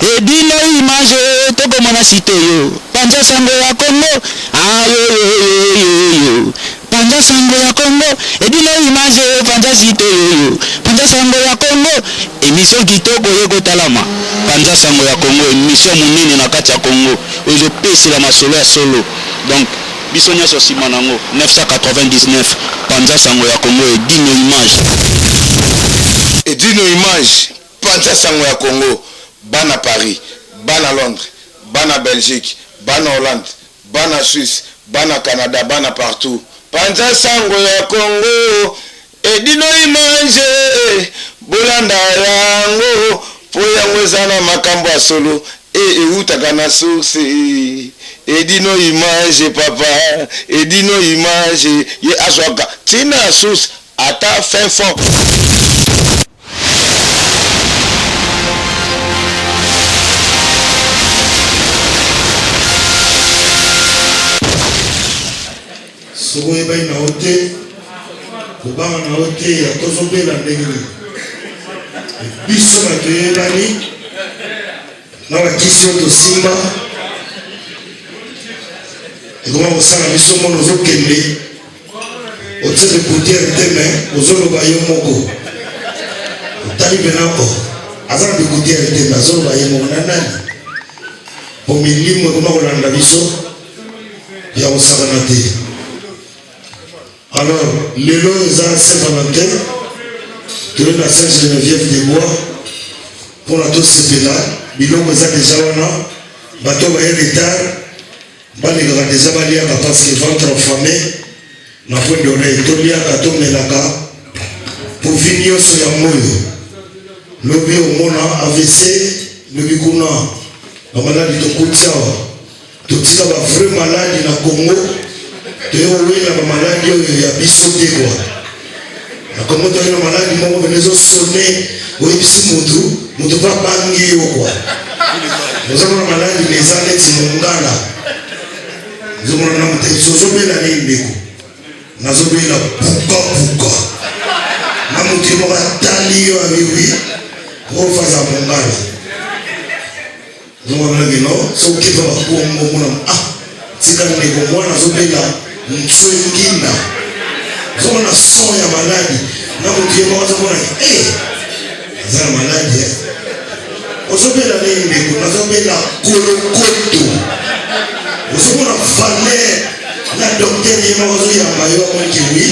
Edino image tokomona site oyo panza sango ya Congo ayoyoyoyoyo panza sango ya Congo Edino image panza site oyoyo panza sango ya Congo emission kitoko ye kotalama panza sango ya Congo emission monene na kati ya Congo oyo ezopesela masolo ya solo donc biso nyonso nsima nango 999 panza sango ya Congo Edino image. Edino image Panza sango ya Congo bana Paris, bana Londres, bana Belgique, bana Hollande, bana Suisse, bana Canada, bana partout. Panza sango ya Congo Edino image bolanda yango po yango eza na makambo ya solo e ewutaka na source Edino image papa Edino image ye azwaka tina ya source ata fin fond. Soki oyebani na yo te, kobanga na yo te ya tozobela ndenge nini. Biso bato eyebani na bakisi oyo tosimba ekoma kosala biso mona ozokende otie bikoutiere te me ozoloba yo moko otali mpena o aza na bikoutiere te me azoloba ye moko na nani po milimo ekoma kolanda biso ya kosakana te. Alors lelo eza Saint Valentin, toye na Saint Geneviève de Bois mpona tosepela. Biloko eza deja wana, bato baye retard balekaka deja baliaka parce que ventre affamé na point d'oreille. Toliaka tomelaka po vi nyonso yango oyo lobi omona AVC lobi kuna bamaladi tokuti awa. Totika ba vrai maladi na Congo, toye kowela ba maladi oyo ya biso te kwa. Na Congo toyaki na maladi moko pene ezosone, oyebisi mutu, mutu mpe abangi yo kwa. Ozomona maladi me eza neti mongala. Ozomona na moto ozobela nini ndeko? Nazobela buka buka. Na moto ye moko atali yo abi wi, ofaza mongala. Ozomona kino soki okepa bakongo omona ah tika ndeko mwana azobela ntswenginda ozomona son ya maladi na moto ye moko azomona eh aza na maladi eh ozobela nini ndeko nazobela kolokoto ozomona valeur na docteur ye moko azoyamba yo amoniki wi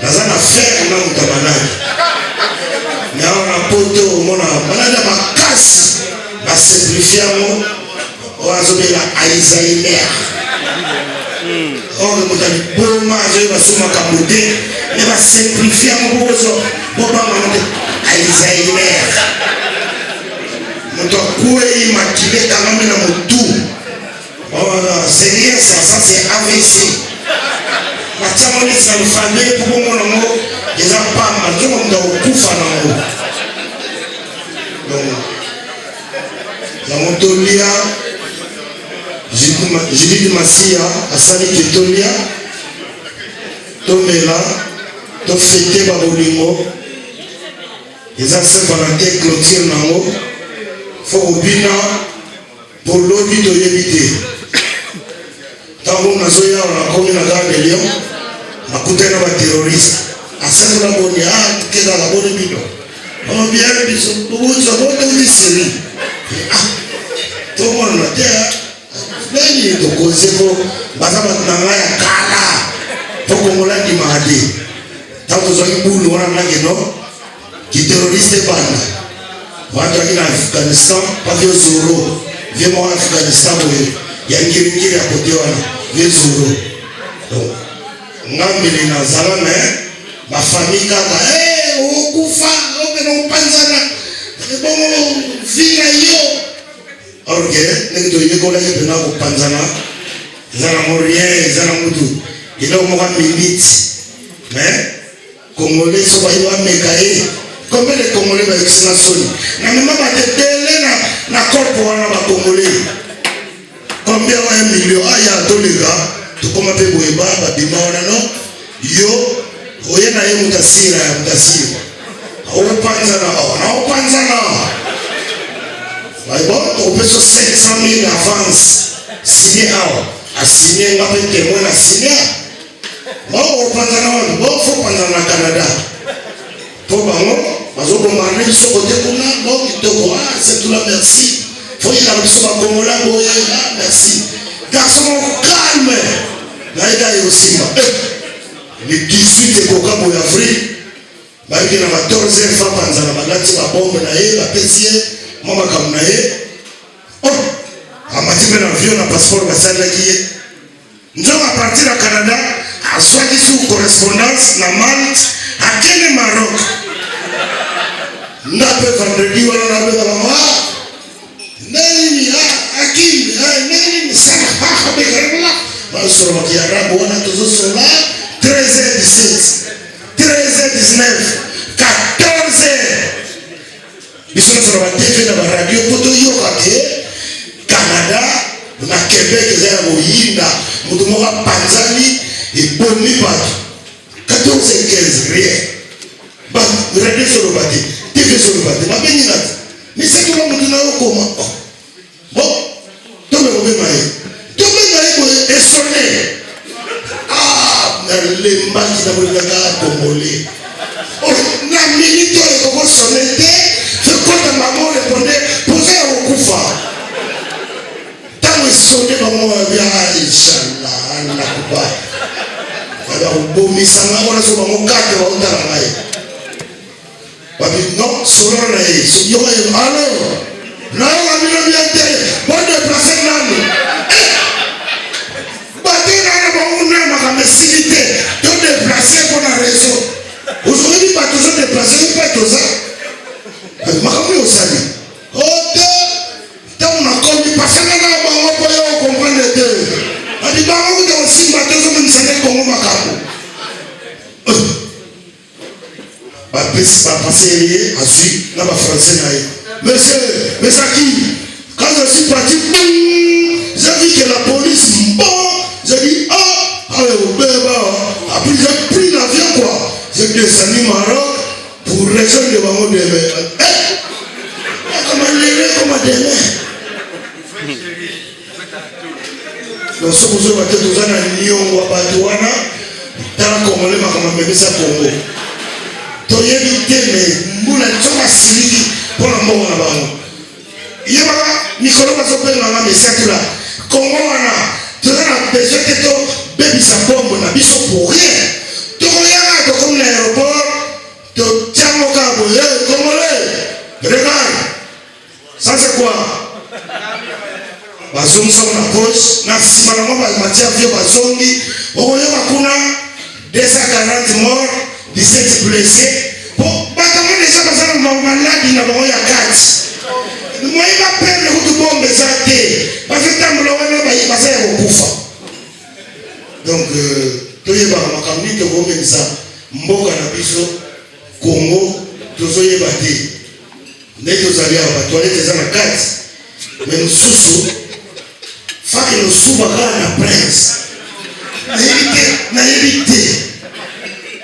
naza na fer na moto ya maladi me awa na poto omona maladi ya makasi basimplifie yango oyo azobela alzheimer oyo moto ya liboma azoyeba so makambo te me basimplifie yango po bozo bobanga ngo te alzheimer moto akwei makila ekangami na motu. Oh non, c'est rien ça, ça c'est AVC. Batiango neti na lifandele mpo bomona yango eza pamba, nzongo moto akokufa nango. Donc, yango tolia Judith Masiya asali ke tolia tomela tofete babolingo eza Saint Valentin clôture nango fo kobina Po lobi toyebi te. Tango nazoya awa nakomi na gare de Lyon, nakutani na ba terroriste. Asengola boni, ah kekaka boni bino. Oh bien biso, bobuza botoli Syrie. Ah, tomonana te. Nani tokoze ko baza bato na ngai ya kala. Po Kongola ndimaka te. Tango tozwaki bulu wana nakeno Ki terroriste ebanda wana toyaki na Afghanistan pa vieux Zoro vieux moko na Afghanistan boye ya ngiringiri ya kote wana vieux Zoro donc nga mbele nazala me bafamille kaka hey, okokufa okende kopanzana ebongo vi na yo orke ndenge toyekolaki mpena kopanzana eza nango rien eza na mutu eloko moko ya minute mais Congolais soki baye bameka ye combien de congolais bayokisi nga soni na mema bato ebele na, na corpo wana ba congolais combien wa 1 million aya toleka tokoma mpe boye ba babima wana no yo oye na ye moto asira ya moto asira opanzana naopanzana bon. Tokopesa 500 000 avance, signe awa. Asigne, nga mpe témoin na signe. Bon, opanzana wana, bon, faut panzana na Canada. Po bango bazobombarde biso kote kuna. Bon, kitoko, ah, c'est tout là, merci. Faut yelaka biso bakongola boye, ah, merci. Garçon moko calme, nayeka ye osimba. Eh, le 18 ekoka boye avril, bayaki na ba 14 heures, fa panzana, balati babombe na ye, bapesi ye mwa makambo na ye. Oh, amati mpe na avion na passeport basalelaki ye. Nzoka a partir ya Canada azwaki sous correspondance na Malte, akende Maroc. Nga mpe vendredi wana nabenga bango, ah, nini, ah, Akim, ah, nini sala, basololaki arabe wana, tozosola 13h17, 13h19, 14h, biso nyonso na batv na baradio mpo toyoka ke Canada na Québec eza ya koyinda, moto moko apanzani, ebomi bato. 14 15, rien, radio ezoloba te, TV ezoloba te. Babengi nga te, misatola motu na yo koma. Oh. Bon, tobe kobenga ye, tobenga ye boye, esone. Ah, nalembaki na bolingaka congolais. Oh, na minute oyo ekokosone te, fekota bango reponde poza ya kokufa. Ntango esone, bango babia, inshallah nakuba bakobomisa nga wana. So bango kate baotala ngai, babi non, solola na ye, yoka ye, alors nayoka bino bien te, bodeplace nanu bato nana bango na makambo esili te, todeplace mpo na réseau. Ozoyebi bato ozodeplace yo mpe toza makambo oyo osali o te. Ntango nakomi, pasanga na bango mpo yo okomprendre te, babi bango kuta kosimba te, ozomonisa nde Kongo makambo. Bapesi bapase ye, azwi na bafrançais na ye. Monsieur Mesaki, quand je suis parti, j'ai vu que la police, bon, j'ai dit, ah, allez, obeba. Après j'ai pris l'avion, quoi, j'ai descendu Maroc pour rejoindre bango demain. Eh, comme lelo, comme demain. Donc soki ozoyeba te, toza na niongo ya bato wana. Tala congolais, makambo amemisa Kongo, toyebi te. Me mbula soki asiliki mpo na mbongo na bango, yebaka mikolo bazobenganga mesatula Kongo wana, toza na besoin te tobebisa mbongo na biso pour rien. Tokoyaka, tokomi na aéroport, totiango kaka boye, congolais, regarde ça, c'est quoi? Bazongisango na poche na nsima nango, batia avion, bazongi. Okoyoka kuna 240 mort, 17 blessé, po bato yango deja baza na maladi na bango ya kati. Moye baperdre kutu bombe eza te, bazotambola wana, baza ya kokufa. Donc toyebaka makambo nini tokomemisa mboka na biso Congo, tozoyeba te. Nde tozali awa, batoilette eza na kati, me mosusu faki nosuba kaka na prince. Nayebi te, nayebi te,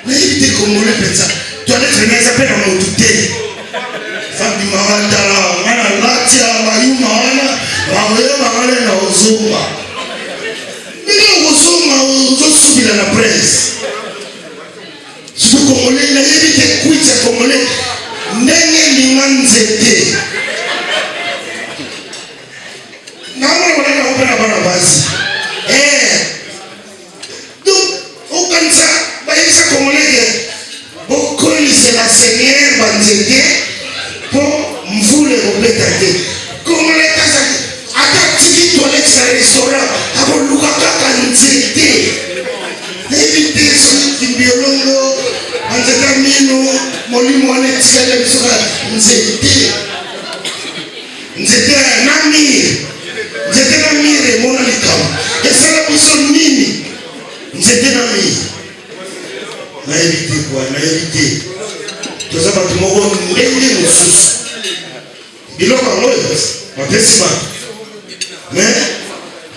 nayebi te. Congolais mpenza, toilette vraimen eza mpe na motu te. Fabimaka, tala nga na lati ya bayuma wana, bakoyebaka nde na ozonga. Ndenge okozonga, ozosubila na prince. Surtout congolais, nayebi te kwiti ya congolais ndenge elinga nzete. Namona balaka yango mpe na bana basi. Eh, donc okanisa bayebisa congolais ke bokolisela seigneur banzete mpo mvula ekobeta te. Congolais kazaki ata tiki toilette na restaurant, akoluka kaka nzete. Nayebi te soki kimbiolongo, banzete ya mino, molimo wana etikali ya biso kaka nzete, nzete na mire, nzete na mire. Emona likambo esala biso nini, nzete na mire? Nayebi te kwa, nayebi te. Toza bato moko ndenge mosusu. Biloko yango oyo bapesi bato, mais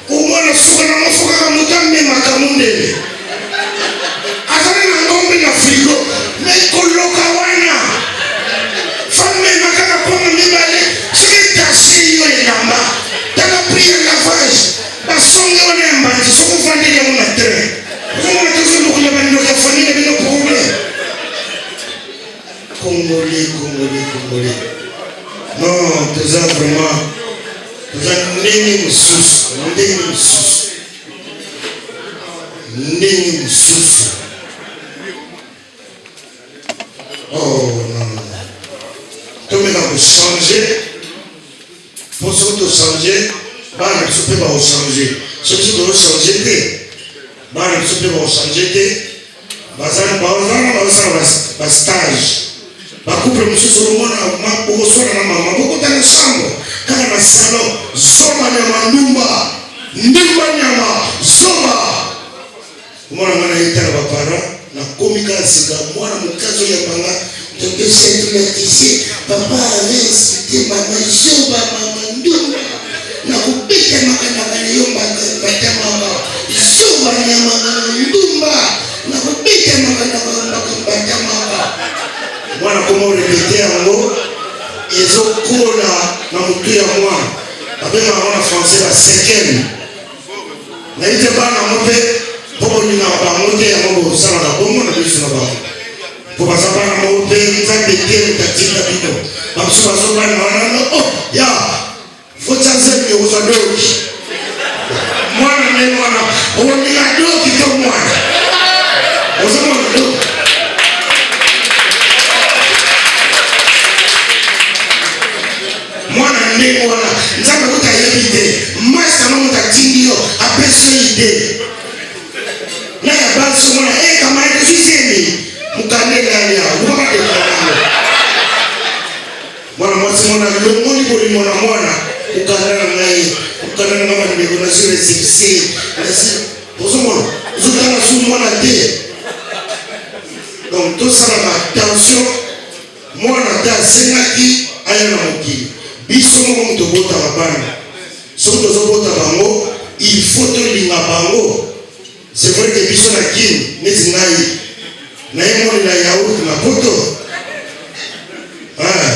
omona suka na mofo kaka moto amemaka mondele azali na ngombe na frigo, mais koloka wana famema kaka mpona mibale. Soki etashe yo elamba. Non, toza vraiment toza ndenge mosusu, ndenge mosusu, ndenge mosusu. Oh non, non. Tomeka kochange mpo soki tochange bana biso mpe bakochange. Soki biso tozochange te, bana biso mpe bakochange te. Bazali bazana bazosala ba stage ba couple mosusu okomona bokoswana na mama bokota na chambre kaka na salon zoba nyama ndumba ndumba nyama zoba omona nga naye tala ba parent nakomi kaka sika mwana moke azoyamba nga tonto chatrmatise papa avait insulté mama zoba mama ndumba nakobeta makanaka na yo mbatamaka zoba nyama ndumba nakobeta makanaka mbatamaka mwana koma orepete yango ezokola na motu ya mwana babengaka yango na français ba sekele nayebi te bana yango mpe mpo bolingaka bango te yango bosalaka bongo na miso na bango mpo baza bana moko mpe nzambe te moto atinda bino bamosusu bazobana wana no oh ya fotya nzembe okozwa doki mwana nde mwana okolinga doki to mwana ozomona doki mwana ndenge wana nzambe kuta ayebi te masta no moto atindi yo apesi yo ide na ya basi omona e kamarade ozwi zemi mokanda elali awa luka badekala yango mwana mwasi mwana longoli bolingo na mwana mokanda na ngai mokanda na ngai bandeko nazwi resepse ozomona ozotala su mwana te donc tosalaka attention Mwana te asengaki aya na mokili. Biso moko moto tobotaka bana. Soki tozobota bango, il faut tolinga bango. C'est vrai que biso na Kin, neti ngai, nayemonela yaourt na poto. Ah,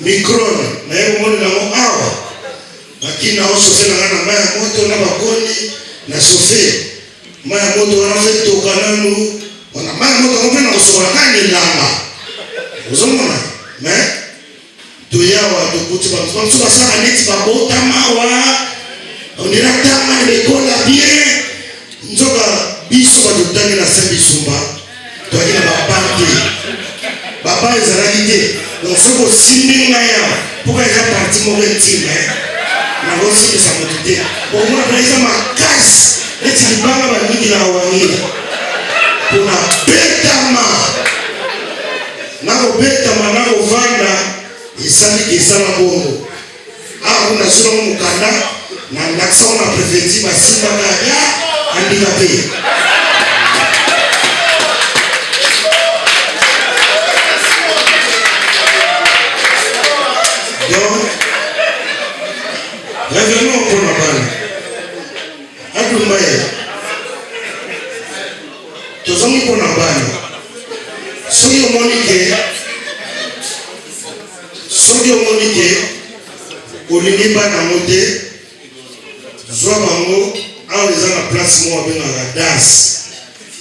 microne, naye komonela yango awa. Na Kin nao chauffe na ngai na mai ya moto na bakoni na chauffe. Mai ya moto wana fe toka nanu wana mai ya moto yango mpe na kosokola kaka na elanga ozomona mais toyawa tokuti bamosusu basala neti babotama wa ondira tanga na bekola bien nzoka biso bato totangi na saint bisumba toyaki na baba te baba ezalaki te donc soki osimbi ngai awa mpoka eza parti moko intime nakosimbisa moto te okomona mpena eza makasi neti libanga bamingi na wangila mpona betama nakobetama nakovanda esali esala bongo awa kuna nazwi bango mokanda na ndakisa ngo na prefecture basimbaka ya handicapé. Donc revenons mpona bana adumba ye tozongi mpona bana soki omoni ke Soki omoni ke olingi bana yango te, zwa bango awa eza na place moko babengaka das,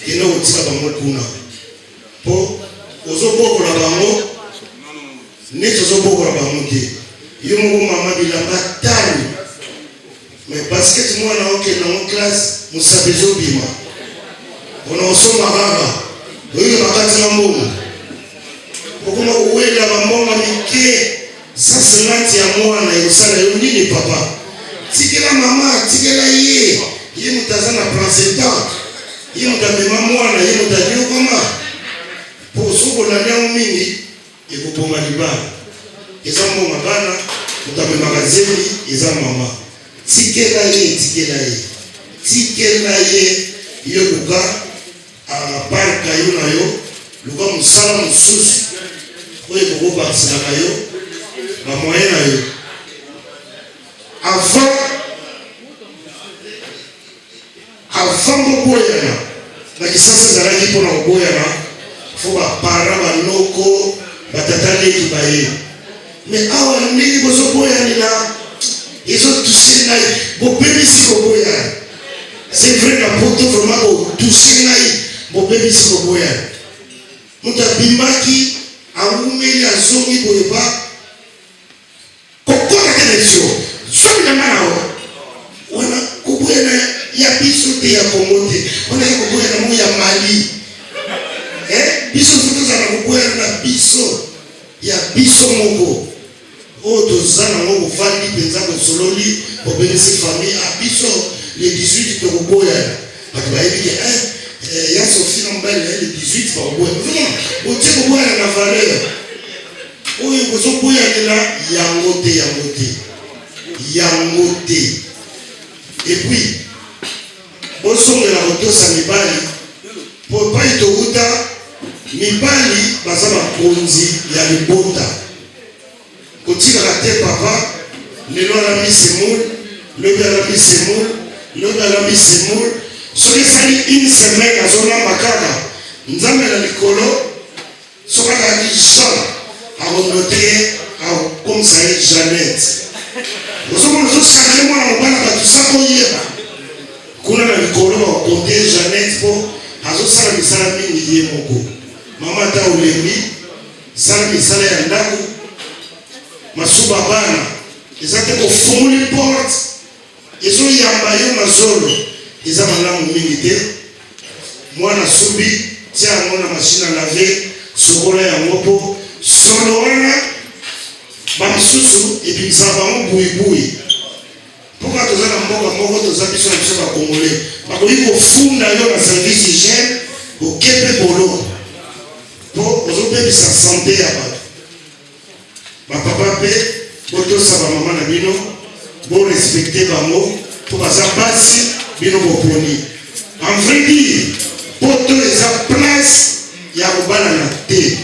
kende kotika bango kuna po ozobokola bango neti ozobokola bango te. Yo moko mama bilamba talo mais basket mwana okende yango classe mosapi ezobima pona osomba kaka oyoki bakati na mbongo okoma kowela bambongo mike 150 ya mwana ekosala yo nini papa tikela mama tikela ye ye moto aza na placenta ye moto amema mwana ye moto anyokama po soki olandi yango mingi Ekoboma libala. Eza mbongo ya bana, moto amemaka zemi eza mama. Tikela ye, tikela ye. Tikela ye, yo luka parka yo na yo, luka mosala mosusu oyo ekokobakiselaka yo ba moyen na yo. Avant Avant boboyana na kisasa ezalaki pona koboyana fo ba parents ba noko ba tata leki baye mais awa ndenge bozoboyanela ezo touche ngai bobebisi koboyana c'est vrai na poto vraiment botouche ngai bobebisi koboyana moto abimaki awumeli azongi boye ba. Question, zwa bilamba na yo. Wana koboyana ya biso te, ya Congo te, wana ya koboyana moko ya Mali. Eh, biso soki tozala na koboyana na biso ya biso moko oyo toza nango, bovandi mpenza, bosololi, bobengisi famille a biso, le 18 tokoboyana. Bato bayebi ke eh, eh, ya Sophie na mobali na ye le 18 bakoboyana. Ozomona botie koboyana na valeur oyo bozoboyanela yango te, yango te, yango te. Et puis bozongela kotosa mibali, po epai towuta, mibali baza bakonzi ya libota. Kotikaka te papa lelo alambi semoule, lobi alambi semoule, lobi alambi semoule, soki esali une semaine azolamba kaka. Nzambe na likolo, soki azalaki Jean, akonote ye, akokomisa ye Jeannette. Ozomona, ozochange mwana mobala bato sa koyeba. Kuna na likolo bakokonte ye Jeannette mpo azosala misala mingi ye moko. Mama, ata olembi, sala misala ya ndako, masuba bana. Eza te kofungoli porte, ezoyamba yo na zolo, eza malamu mingi te. Mwana subi, tia yango na machine à laver, sokola yango, mpo solo wana bamisusu ebimisaka bango buibui. Mpoka toza na mboka moko, toza biso na biso bakongole, bakoki kofunda yo na service hygiène, okepe boloko mpo ozobebisa sante ya bato. Bapapa mpe, botosa bamama na bino, borespecte bango mpo baza basi bino boponi. En vrai dire, poto eza place ya kobalana te.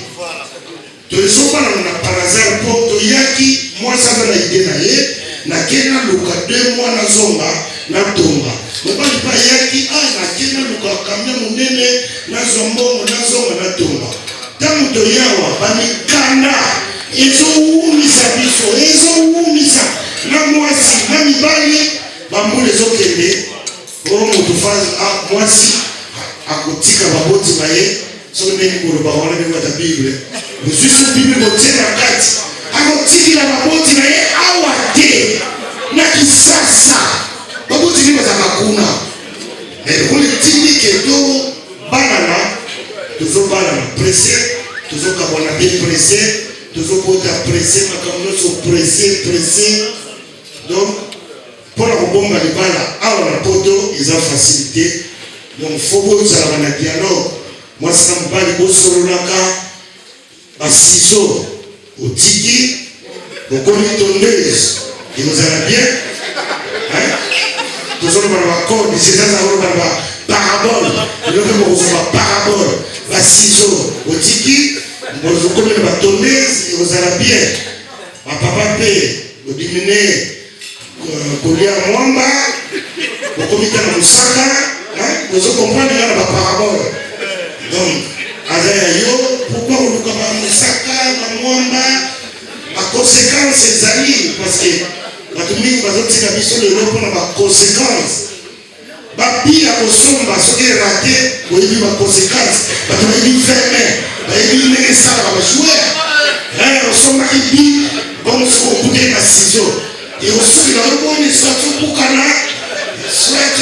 Tozobalana na par hasard mpo toyaki. Mwasi aza na idée na ye: nake naluka 2 mois, nazonga, natonga. Mobali mpe ayaki: a nake naluka camion monene, nazwa mbongo, nazonga, natonga. Ntango toyawa, bamikanda ezowumisa biso, ezowumisa na mwasi na mibali, bambula ezokende. Oyo moto fa mwasi akotika baboti na ye, soki ndenge koloba wana, ndenge bata Bible, bozwi so Bible, botie na kati, akotikila baboti na ye awa te na Kisasa. Baboti nde bazalaka kuna, mais lokola etindi ke tobalana, tozobalana pressé, tozokabwana mpe pressé, tozobota pressé, makambo nyonso pressé, pressé. Donc mpona kobomba libala awa na poto eza facilité. Donc faut bozalaka na dialogue, mwasi na mobali, bosololaka. Basizo otiki, okomi tondeuse, ekozala bien. Tozoloba na bacode, eza koloba na baparabole. Eloko bokozwa baparabole, basizo otiki, okomi na batondeuse, ekozala bien. Bapapa mpe, bodiminuer kolia mwamba, bokomi ta na mosaka. Bozo comprendre nga na baparabole. Donc aza ya yo, pourquoi koluka bamosaka, bamwamba? Baconséquence ezali, parce que bato mingi bazotika biso lelo mpona baconséquence. Bapi ya kosomba, soki erate, boyebi baconséquence. Bato bayebi veme, bayebi ndenge esalaka bajoueur. Osombaki bi bongo, soki okuteli basizo, ekosukila yo boni? Soit obukana, soit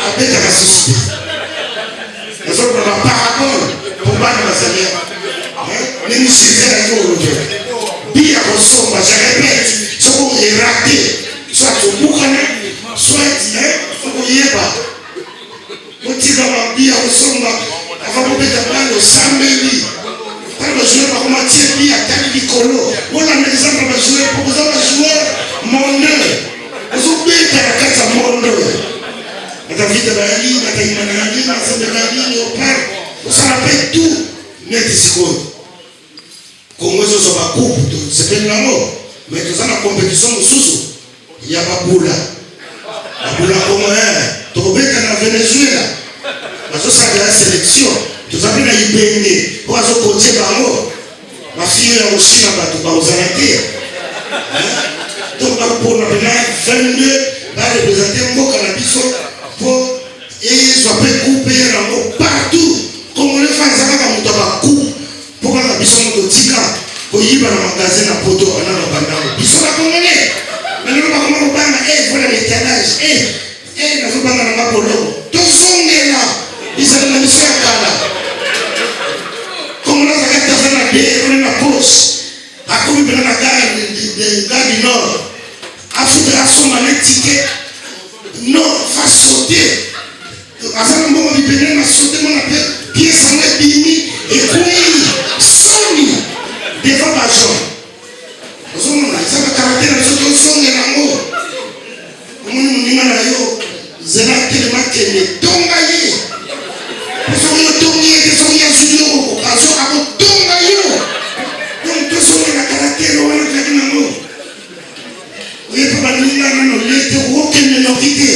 abetaka susu te. Nazoloba baparabole po bana bazali ndenge sujet yaki olobela bi ya kosomba. Je répète, soki erate, soit obukana, soit okoyeba. Otika babi ya kosomba. Avant bobeta bale, osambeli. Tala bajoueur bakoma tie bi, atali likolo. Bolanda exemple bajoueur, po boza bajoueur monde, ozobeta na kati ya monde oyo. Batavita bayali, batayima na yali, mazembe bayali, Léopard osala mpe tout neti sikoyo Kongo ezozwa bacoupe, tosepeli nango, mais toza na compétition mosusu ya babula babula Kongo. Tokobeta na Venezuela, bazosala ya sélection. Toza mpe na Ibenge oyo azokotie bango. Bafille ya kosila, bato bakozala te. Donc bapona mpena 22 bareprésente mboka na biso mpo ezwa mpe coupe ya nango partout. Congolais fa aza kaka moto ya bacoupe, mpo kaka biso mo totika koyiba na magasin na poto wana, babandango biso bacongolais. Lelo bakoma kobanga eh voilà l'étalage eh eh nazobanga na nga boloko. Tozongela bizala na biso ya kala. Kongo nazalaka taza na de na poche. Akomi mpena na gare gare du Nord. Afuta asomba ne ticket. Non, va sauter. Aza na mbongo bibende na sauter mona pe pièce yango ebimi ekwei soni devant ba gens. Ozomona eza ba caractère na biso tozongela yango. Omoni moninga na yo zela telema kende tonga ye. Soki otongi ye te soki azwi yo azo akotonga yo. Donc tozongela caractère wana tozalaki nango. Oye mpe baninga nano lie te okokende noki te.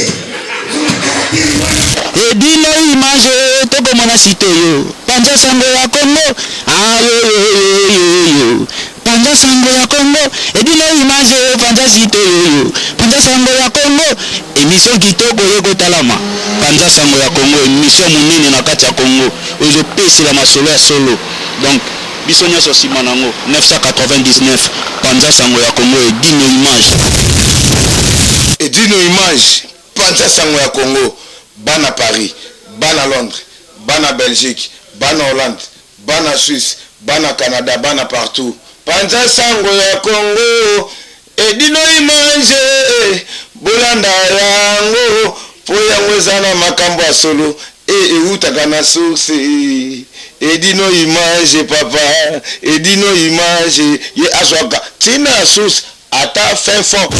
Ozomona caractère wana. Ebino image tokomona site oyo panza sango ya Congo ayoyoyoyoyo panza sango ya Congo ebino image panza site oyo panza sango ya Congo emission kitoko ye kotalama panza sango ya Congo emission monene na kati ya Congo oyo ezopesela masolo ya solo donc biso nyonso nsima nango 999 panza sango ya Congo edino image. Edino image panza sango ya Congo bana Paris bana Londres bana Belgique bana Hollande bana Suisse bana Canada bana partout panza sango ya Congo edino image bolanda yango po yango eza na makambo ya solo e ewutaka na source edino image papa edino image ye azwaka ntina ya source ata fin fond.